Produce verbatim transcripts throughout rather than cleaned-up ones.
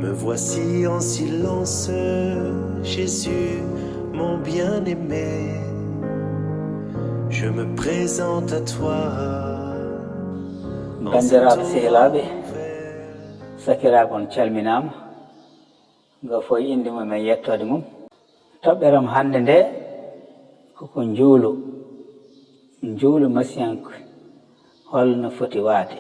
Me voici en silence, Jésus, mon bien-aimé. Je me présente à toi. Banndiraaɓe, sehilaaɓe, sakiraaɓe, on calminaama. Ngo fof e innde mum e yettoode mum. Toɓɓere am hannde nde ko ko njuulu, njuulu masiyanke holno foti waade.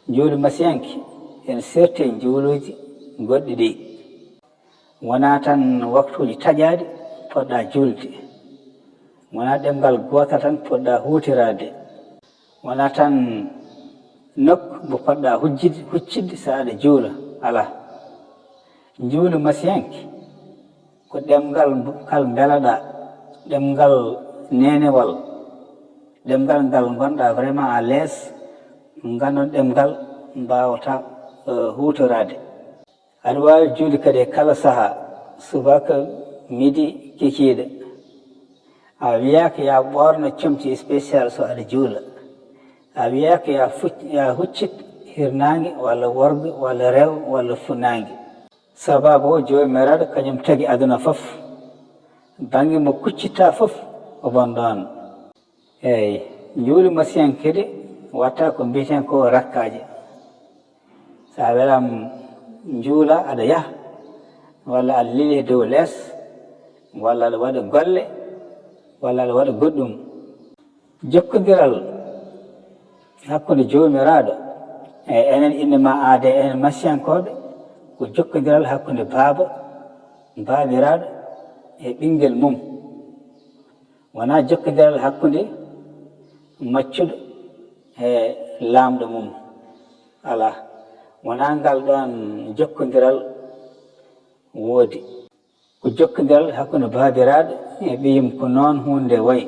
Njuulu masiyanke ene serti e njuuluuji goɗɗi ɗi. Wonaa tan waktuuji taƴaaɗi poɗɗa juulde, wonaa ɗemngal gootal tan poɗɗa huutoraade, wonaa tan nokku mbo poɗɗa hujjide huccitde so aɗa juula. Alaa. Njuulu masiyanke ko ɗemngal ngal mbelaɗa, ɗemngal neenewal, ɗemngal ngal ngonɗa vraiment à l'aise, ngal ɗon ɗemngal mbawata huutoraade. Aɗa waawi juulde kadi e kala sahaa, subaka, midi, kikiiɗe. A wiyaaka ya ɓoorno comci spécial so aɗa juula. A wiyaaka ya fuc- ya huccit hirnaange walla worgo walla rewo walla funnaange. Sabaabu o Joomiraaɗo kañum tagi aduna fof. Bannge mo kuccittaa fof o bon ɗoon. Eey, njuulu masiyanke de watta ko mbiyeten ko rakkaaji. So a welaama njuula aɗa yaha, walla aɗa lili e dow lees, walla aɗa waɗa golle, walla aɗa waɗa goɗɗum. Jokkondiral hakkunde Joomiraaɗo e enen innde ma aade enen masiyankooɓe ko jokkondiral hakkunde baaba, baabiraaɗo e ɓinngel mum. Wonaa jokkondiral hakkunde maccuɗo e laamɗo mum. Alaa, wonaa ngal ɗoon jokkondiral woodi. Ko jokkondiral hakkunde baabiraaɗo e ɓiyum, ko noon huunde wayi.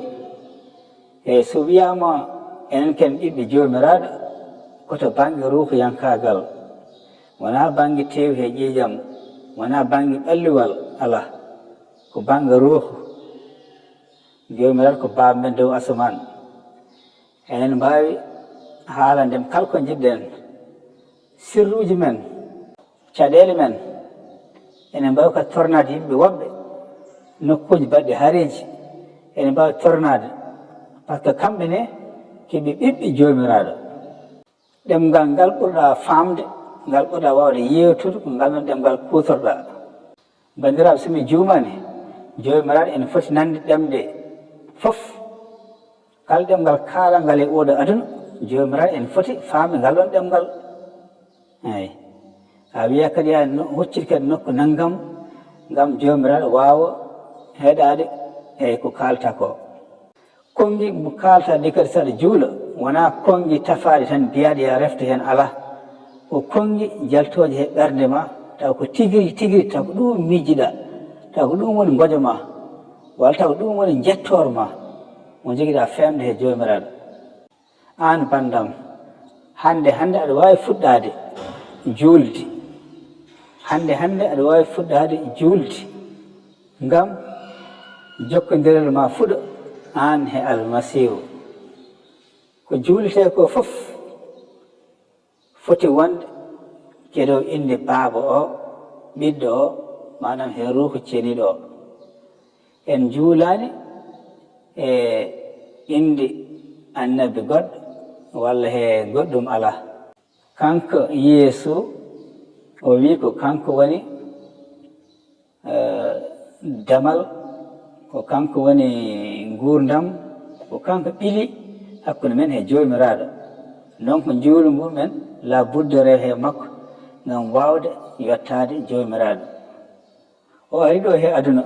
Eey, so wiyaama enen ken ɓiɓɓe Joomiraaɗo, ko to bannge ruuhuyankaagal, wonaa bannge teewu e ƴiiƴam, wonaa bannge ɓalliwal, alaa, ko bannge ruuhu. Joomiraaɗo ko baaba men dow asamaan. Enen mbaawi haalande mo kala ko njiɗɗen, sirruuji men, caɗeele men. Enen mbaawi kadi tornaade yimɓe woɓɓe nokkuuji baɗɗi hareeji. Enen mbaawi tornaade, par ce que kamɓe ne ko ɓe ɓiɓɓe Joomiraaɗo. Ɗemngal ngal ɓurɗa faamde, ngal ɓurɗa waawde yeewtude, ko ngal ɗoon ɗemngal kuutorɗa. Banndiraaɓe, so mi juumaani, Joomiraaɗo ene foti nande ɗemɗe fof. Kala ɗemngal kaalangal e ooɗo aduna, Joomiraaɗo ene foti faamde ngal ɗoon ɗemngal. Eey. A wiya kadi a no-, huccit kadi nokku nanngam, ngam Joomiraaɗo waawa heɗaade e ko kaalta ko. Konngi mo kaalta ndi kadi saɗa juula, wonaa konngi tafaaɗi tan mbiyaaɗi ya refte heen, alaa. Ko konngi jaltooje he ɓernde ma, taw ko tigi tigi, taw ko ɗum miijiɗa, taw ko ɗum woni ngojo ma, walla taw ko ɗum woni njettoor ma, mo njogiɗa feemde he Joomiraaɗo. Aan banndam, hannde hannde aɗa waawi fuɗɗaade juulde. Hannde hannde aɗa waawi fuɗɗaade juulde. Ngam jokkondiral ma fuɗa aan he Almasiihu. Ko juuletee ko fof foti wonde ke dow innde Baaba o, Ɓiɗɗo o, maanaam he Ruuhu Ceniiɗo o. En njuulaani e innde annabi goɗɗo walla he goɗɗum alaa. Kanko Yeesu, o wii ko kanko woni, eh, damal, ko kanko woni nguurndam, ko kanko ɓili hakkunde men he Joomiraaɗo. Donc, njuulu mumen la budde rew he makko ngam waawde yottaade Joomiraaɗo. O ari ɗo he aduna,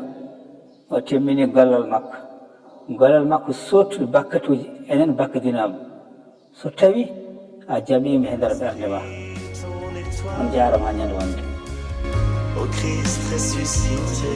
o timmini gollal makko. Gollal makko sottude bakkatuuji, enen bakkadinaaɓe. So tawi a jaɓiima he nder ɓernde ma, on jaarama ñande wonde. Ô Christ ressuscité,